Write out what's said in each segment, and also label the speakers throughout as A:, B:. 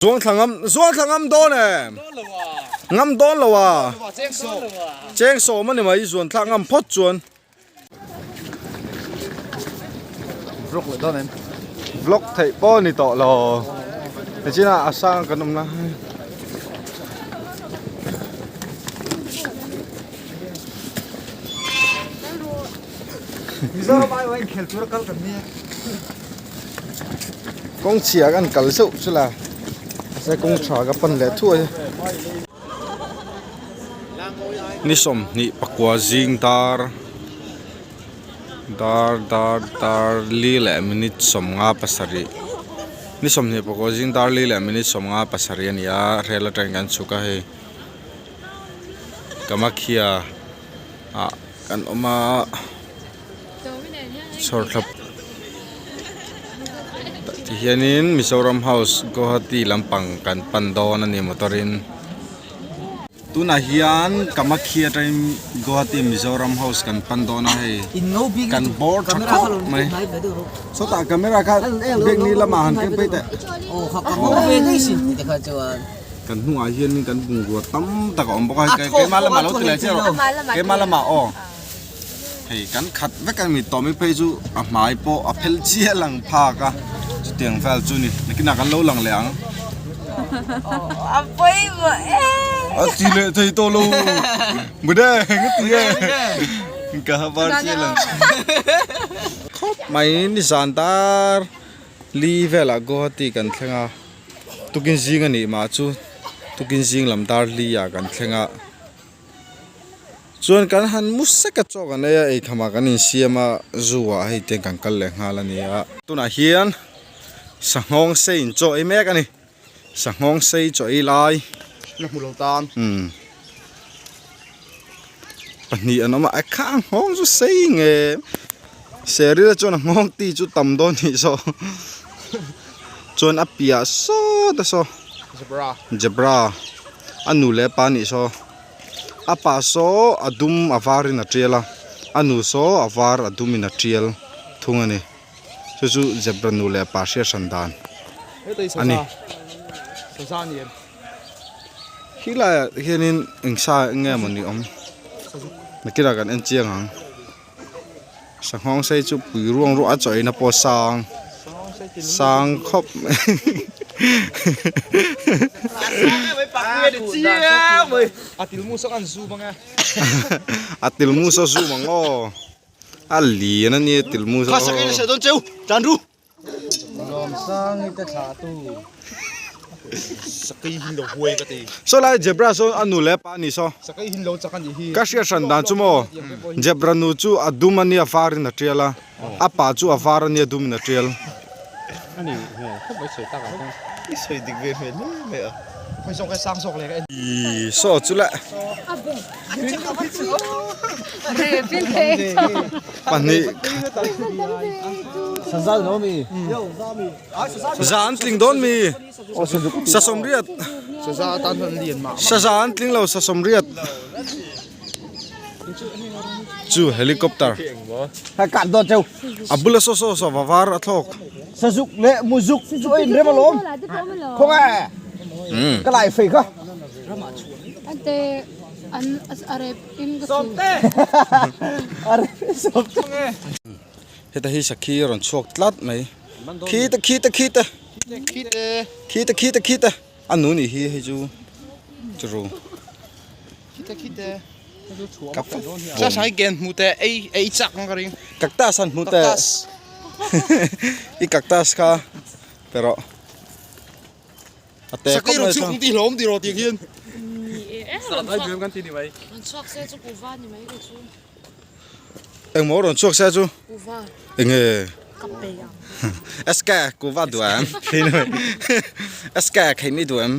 A: Zuang thla ngam zuang thla ngam dawn em? Ngam dawn lo a. Cheng sawm a ni mai zuan thlak ngam phawt chuan.
B: Vlog leh dawn em?
A: Vlog theih pawh ni tawh lo. Nichina a sang kan awm lai.
B: Mizoram aiawh a inkhel tura kal kan nia.
A: Kawng chhia kan kal zeuh chu la mahse kawng tha ka pan leh thuai ni sawmhnih pakua zing dar dar dar dar li leh minute sawmnga pasarih ni sawmhnih pakua zing dar li leh minute sawmnga pasarih a ni a rel atangin kan chhuk a hei Kamakhya ah kan awm a. Chhawr thlap ti hianin Mizoram house Guwahati lampang kan pan dawn a ni motor in tunah hian Kamakhya atangin Guwahati Mizoram house kan pan dawn a hei kan bawr tha khawp mai sawtah camera kha bag ni lamah han keng phei teh kan hnungah hianin kan bungrua tam tak a awm bawk a hei keimah lamah lo ti leh chiah rawh keimah lamah aw. Hei kan khat vek a ni tawh mai phei chu a hmai pawh a phel chiah lang phak a chutiang vel chu ni nakinah kan lo lang leh ang
C: a pawimawh e
A: a ti leh thei tawh lo mut e nga ti e ka ha var chiah lang khawp mai nizan dar li velah Guwahati kan thleng a tukin zing a nih mah chu tukin zing lam dar li ah kan thleng a. Chuan kan han mu sek a chaw kan ei a eikham ah kan insiam a zoo ah hei te kan kal leh nghal a ni a. Tunah hian sanghawng sei in chaw ei mek a ni sanghawng sei chaw ei lai
B: na hmu lo tan
A: umm pahnih an awm a a kha a nghawng chu sei nge seril chuan a nghawng ti chu tam dawn nih saw chuan a piah sawt a saw
B: zebra
A: zebra a nu leh a pa nih saw. A pa saw a dum a var in a tial a a nu saw a var a dum in a tial thung a ni chu chu zebra nu leh pa hriat hran dan a ni khi laiah hianin eng sa nge maw ni awm nakinah kan en chiang ang. Sanghawng sei chu pui ruang ruah a chaw eina pawh sang sang khawp mai a tilmu saw zoom ang aw a lian a nia tilmu saw Saw lai zebra saw a nu leh a pa a ni saw ka hriat hran dan chu maw zebra nu chu a dum a nia var in a tial a a pa chu a var a nia dum in a tial. Ih saw chu le pahnih za an tling dawn mi sasawmriat saza an tling lo sasawmriat chu helicopter a bula saw saw saw va var a thlawk
B: sazuk leh muzuk chu a inrem alawm khawnge ka lai fei kha
A: Heta hi sakhi a rawn chhuak tlat mai khita khita khita khita khita khita a nu nih hi hei chu chu cactus an hmu teh i cactus kha pero a te khawp mai chuan Engmaw rawn chhuak se chu enge SK kuva duh em SK kheini duh em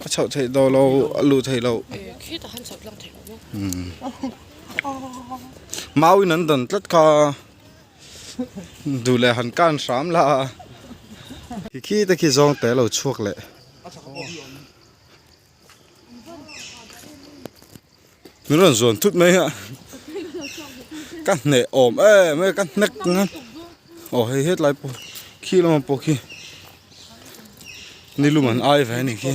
A: a chhoh theih dawn lo a luh theih loh mau in an dan tlat kha. Duh leh han kan hram la khi khi te khi zawng te lo chhuak leh min rawn zuan thut mai a. Ka hneh awm em em ka hnek ang aw hei hetlai pawh khi lamah pawh khi nilum an ai ve a ni khi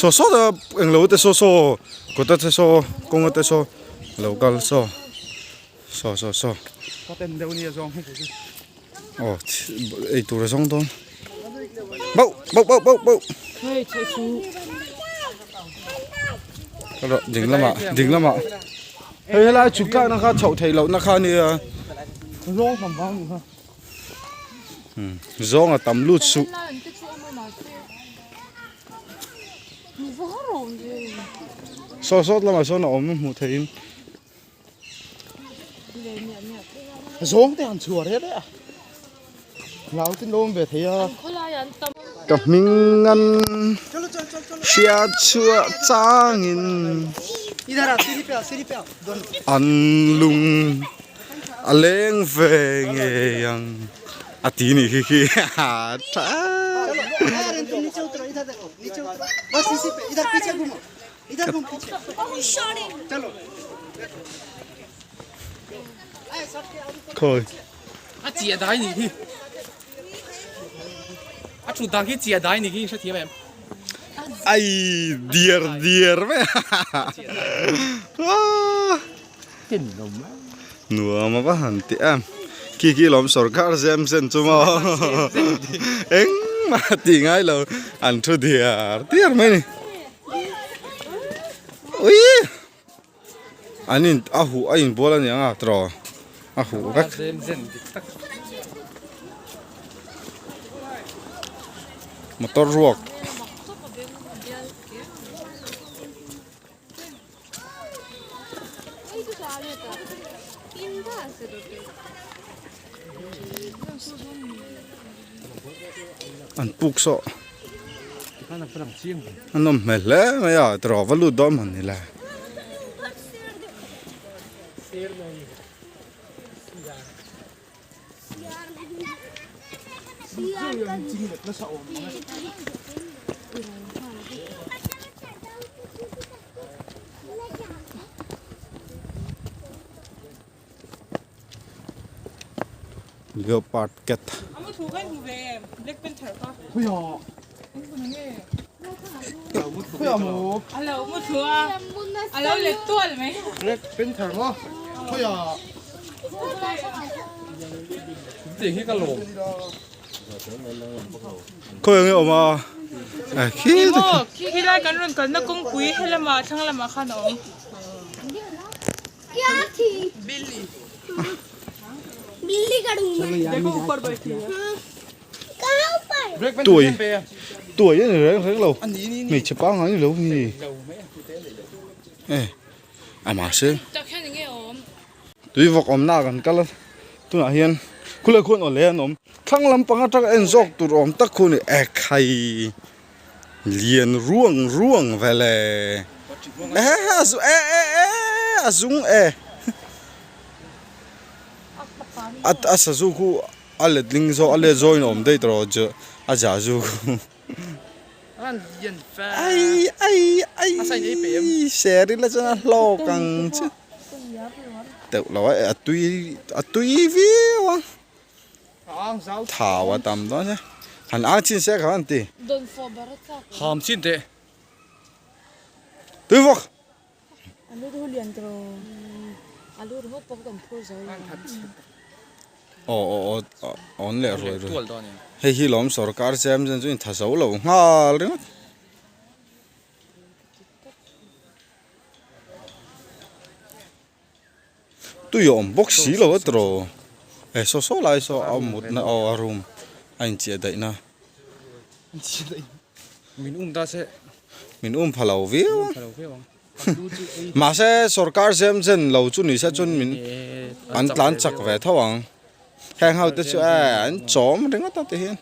A: saw saw te englo te saw saw kawta te saw kawnga te saw lo kal saw saw saw saw aw eitur a zawng dawn bauh bauh bauh bauh bauh ding lamah ding lamah hei helai chhuk tlakna kha chhoh theih lohna kha a nia zawng a tam lut suh saw sawt lamah sawn a awm hmuh theihin.
B: Zawng te han chhuah reh reh a hlau te lawm ve thei a.
A: Ka hming an hriat chhuah changin an lung a leng ve ngei ang a ti ni khi khi a tha. Khawi.
D: A chiah dai nih hi. A thut dan khi chiah dai nih khi in hrethiam em?
A: Ai diar diar mai a. Nuam a va han ti em. Khi khi lawm sorkar zem zen chu maw. Engmah tih ngai lo an thu diar diar mai ni. Ui an in a huh a inbual a niang a tiraw a huh vek. Motor ruak. An puk sawh a nawm hmel hle mai a tiraw va lut dawn hman nile. Leopard cat. Khawi ang nge awm a khi
E: khi lai kan rawn kalna kawngpui helamah thlang lamah khan a awm.
A: Tuai tuai a ni reng reng lo hmeichhe pangngai ni lo hi e a mahse tui vawk awmna ah kan kal a tunah hian khulai khuan awle an awm thlang lampang atanga en zawk tur awm tak khu a ni ekhai. Lian ruang ruang vel e. E e e a zung e. A a sazu khu a letling zawk a let zawin a awm daih tawh rawh a ja zu khu. Ai ai ai ser ila chuan a hlawk ang chu. Teuh lo a a tui a tui viau a. Thau a tam dawn e. Han ang chin se kha an ti.
D: Ham chin teh.
A: Tui vawk. Aw aw aw awn leh ruai ruai. Hei hi lawm sorkar chem chen chu in tha zo lo nghal ringawt. Tui a awm bawk si lo a tiraw e saw saw lai saw a mutna aw a room a inchiah daih na
D: min um ta se
A: min um pha lo viau a mahse sorkar zem zen lo chu ni se chuan min an tlan chak ve tho ang heng ho te chu e an chawm ringawt a ti hian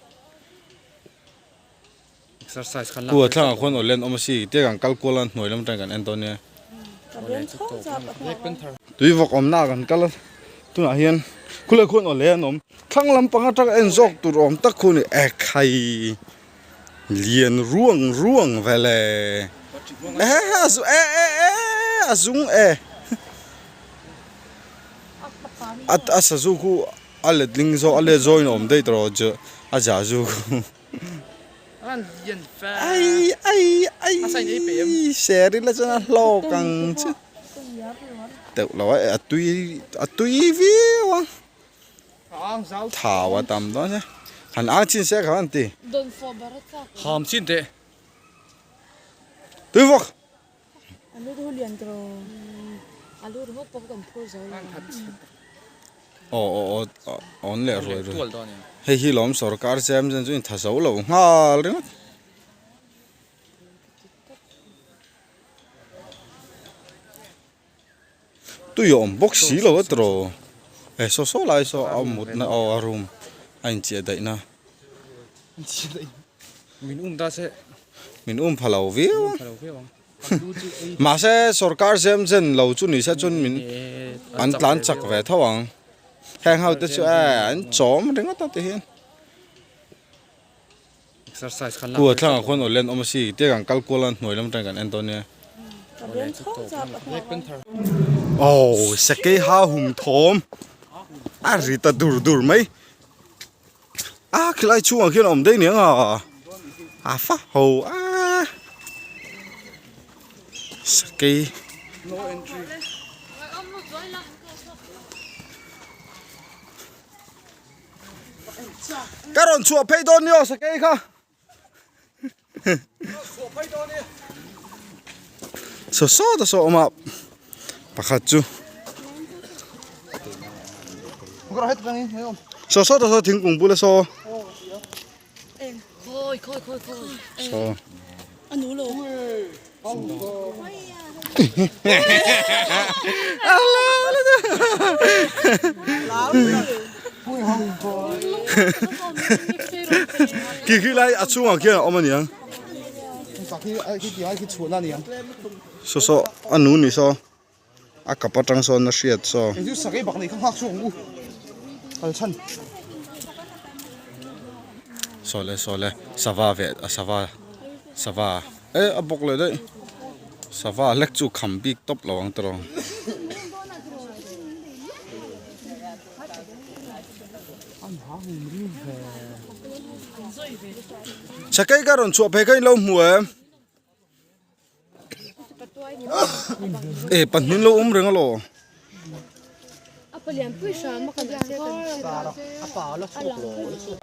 D: exercise khan
A: Kua thlangah khuan awle an awm a si tia kan kal kual a hnuai lam atangin kan en dawn nia. Tui vawk awmna ah kan kal a tunah hian khulai khuan awle an awm thlang lampang atanga en zawk tur awm tak khu a ni ekhai lian ruang ruang vel e e e e e a zung e. A a sazu khu a letling zawk a let zawin a awm daih tawh chu a za zu khu. Ai ai ai ser ila chuan a hlawk ang chu teuh lo a a tui a tui viau a thau a tam dawn sia han ang chin se kha an ti.
D: Ham chin teh.
A: Tui vawk. Aw aw aw awn leh ruai ruai hei hi lawm sorkar chem chen chu intha zo lo nghal ringawt. Tui a awm bawk si lo a tiraw e saw saw lai saw a mutna aw a room a inchiah daih na.
D: Min um ta se.
A: Min um pha lo viau a. Mahse sorkar zem zen lo chu ni se chuan min an tlan chak ve tho ang. Heng ho te chu e an chawm ringawt a ti hian. Kua thlangah khuan awle an awm a si tia kan kal kual a hnuai lam atangin kan en dawn nia. Aw sakei ha hum thawm a ri ta dur dur mai. A khilai chhungah khian a awm daih aniang a a fa ho a sakei. Ka rawn chhuah phei dawn ni aw sakei kha. Saw saw ta saw awm a pakhat chu. Saw saw ta saw thingkung bula saw. Saw. Khi khi lai a chhungah khian a awm a niang. Saw saw a nu ni saw a kap atang sawn a hriat saw. Saw le saw le sava ve a sava sava e a bawk leh daih sava hlek chu kham bik tawp lo ang tawh. Sakei ka rawn chhuah phei kha in lo hmu em? E pahnih lo awm reng alaw.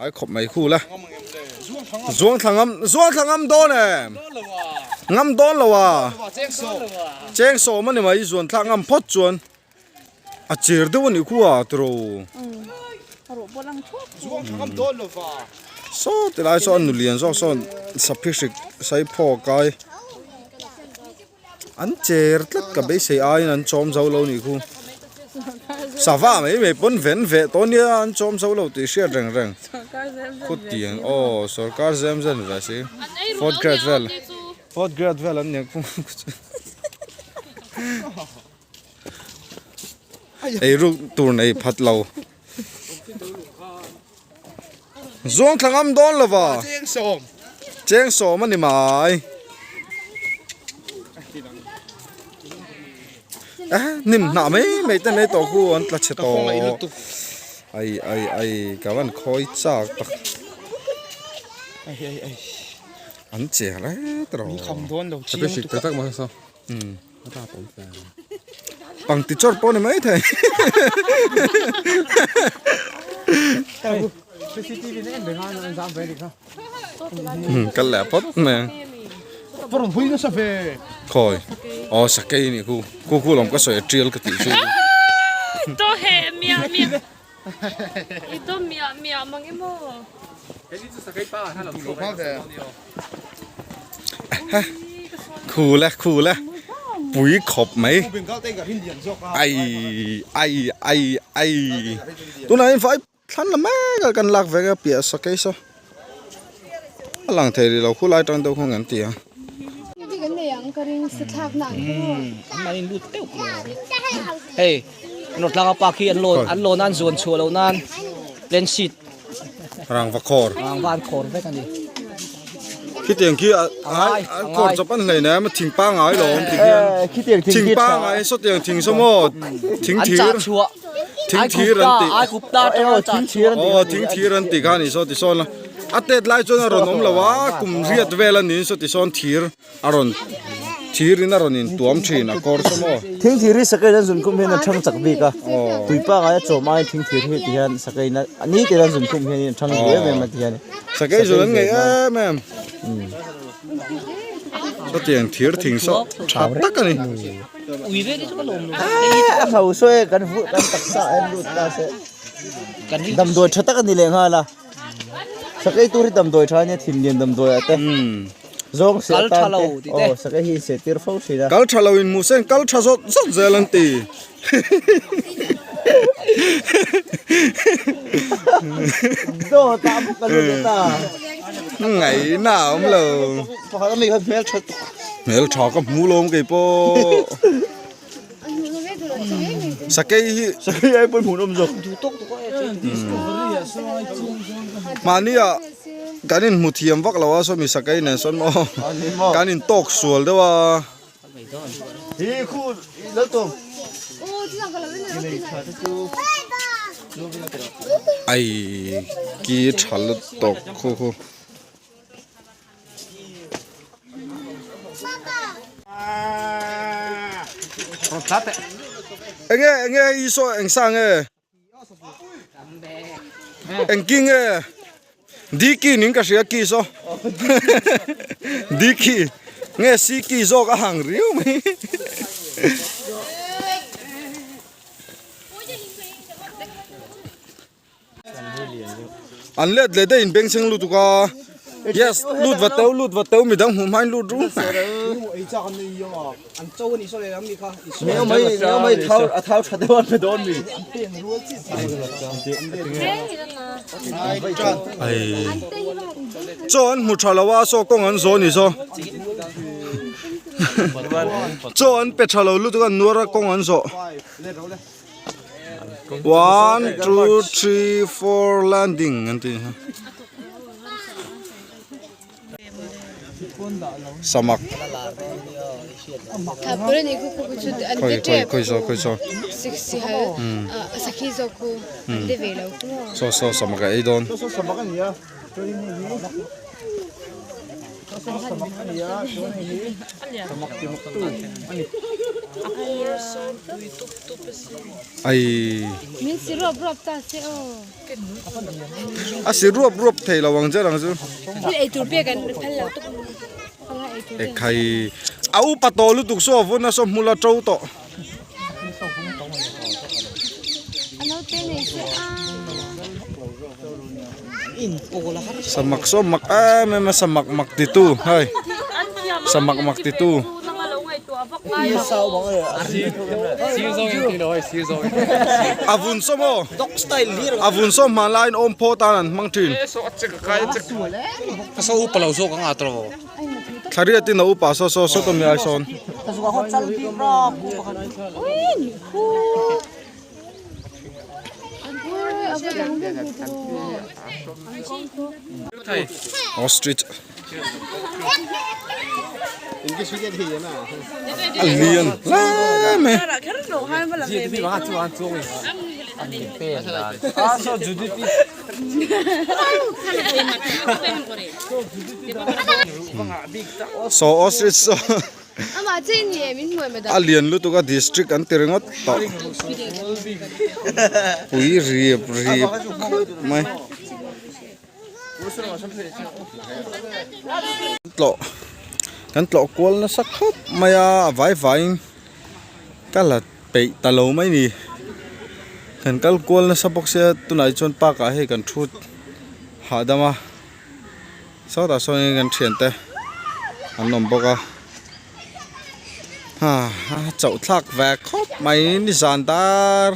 A: Ai khawp mai khu la. Zuang thla ngam zuang thla ngam dawn em? Ngam dawn lo a. Cheng sawm ani mai zuan thlak ngam phawt chuan. A cher deuh a nih khu a tiro. Saw ti lai saw an nulian zawk sawn saphihrik saiphaw kai an cher tlat ka beisei aiin an chawm zo lo nih khu. Sava mai mai pawn ven veh tawh nia an chawm zo lo tih hriat reng reng. Khutiang aw sorkar zem zen ve si fourth grade vel fourth grade vel an nia khu. Eiruk tur nei phat lo. Zuang thla ngam dawn lo va. Cheng sawm a ni mai. Eh, nim hnah mai mai te nei tawh khu an tla chhe tawh. Ai ai ai ka van khawi chak tak. An che hle tawh. Pangti chawr pawh ni mai thei. Kal leh phawt mai ang. Khawi aw sakei nih khu khu khu lawm ka sawi a tial ka tih chu.
E: To he miah miah i to miah miah mang emaw.
A: Khu le khu le pui khawp mai ai ai ai ai tunah hian vai thlan la mek a kan lak vek a piah sakei saw a lang thei rih lo khulai atang deuh khawn kan ti a.
F: Hei Rawtlanga pa khi an lawn an lawn a an zuan chhuah loh nan plan sheet
A: Rangva khawr.
F: Rangva an khawr vek a ni.
A: Khitiang khi a ngai an khawr chawp an hlei nem a thing pangai lo awm ti khian.
B: Khitiang thing
A: Thing pangai saw tiang thing saw maw thing
F: An
A: thir.
F: chah chhuah.
A: Thing thir an tih.
F: Aigupta atanga chah
B: Thing thir an tih.
A: Aw thing thir an tih kha a ni saw ti sawn a. A tet lai chuan a rawn awm lo a, kum riat vel a niin saw ti sawn thir a rawn thir in a rawn in tuam thin a kawr saw maw.
B: Thing thir hi sakei an zun khum hian a thang chak bik a, tui pangai a chawm aiin thing thir hi ti hian sakei in a ni tir an zun khum hian a thang duh em em a ti hian.
A: Sakei zun an ngeih em em. Sawtiang thir thing saw tha tak a ni.
B: A hlo saw e kan vuh kan taksa a en lut ta se. Damdawi tha tak a ni leh nghal a. Sakei tur hi damdawi tha a nia thinlian damdawi ah te zawng se atan te aw sakei hi se tir fo thin a.
A: Kal tha lo in hmuh sen kal tha zawt zawt zel an ti.
B: Dawt ah bawk a lut leh ta.
A: Ngaihna a awm lo.
B: Pakhat a mi kha hmel tha tuk.
A: Hmel tha ka hmu lo kei pawh. Sakei hi.
B: Sakei ai pawn hmuhnawm zawk.
A: Mahni ah kan in hmu thiam vak lo a sawmi sakei nen sawn maw. Kan in tawk sual deuh a.
B: Hi khu lo tum.
A: Ai ki tha lutuk khu khu. Enge enge i saw eng sa nge eng ki nge diki ning ka hria ki saw diki nge siki zawk a hang riau mai. An let leh daih in beng chheng lutuk a yes lut va teu lut va teu midang hmuh hmain lut ru chaw an hmu tha lo a saw kawng an zawn ni saw chaw an pe tha lo lutuk a nuar a kawng an zawh. One two three four landing an tih hi samak khawi khawi khawi saw khawi saw saw saw samak a ei dawn. Ai.
E: Min si ruap ruap ta se aw.
A: A si ruap ruap thei lo ang che rang chu.
E: Thil ei tur pek an phal lo tuk.
A: E khai. A upa tawh lutuk saw a vun a saw hmul a to tawh. Samak saw mak em em a samak mak titu hei samak mak titu. A vun saw maw a vun saw hmanlaiin awm phaw tan an hmang thin. Thlariat in a upa saw saw saw tawm ai sawn. Ostrich a lian hle mai. Saw ostrich saw a lian lutuk a district an ti ringawt tawh pui rip rip khawp mai tlawh kan tlawh kual nasa khawp mai a a vai vaiin ka la peih ta lo mai ni kan kal kual nasa bawk sia tunah hi chuan park ah hei kan thu hahdam a sawtah sawn kan thiante an awm bawk a ha chauh thlak ve khawp mai nizan dar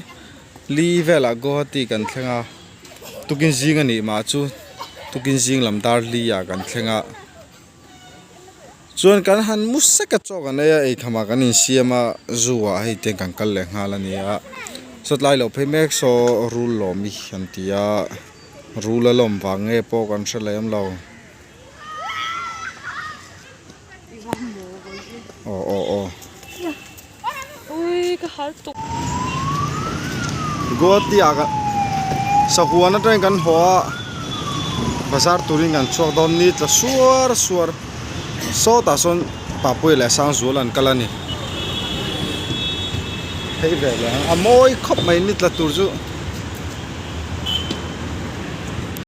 A: li velah guwahati kan thleng a tukin zing a nih mah chu tukin zing lam dar li ah kan thleng a. Chuan kan han mu sek a chaw kan ei a eikham ah kan insiam a zoo ah hei te kan kal leh nghal a ni a sawtlai loh phei mek saw rul lawm hi an ti a rul a lawm vang nge pawh kan hre lem lo aw aw aw. Guwahati ah kan sahuan atangin kan haw a bazar turin kan chhuak dawn ni tla suar suar sawtah sawn Papuia leh Sangzuala an kal a ni. Hei ve leh ang a mawi khawp mai ni tla tur chu.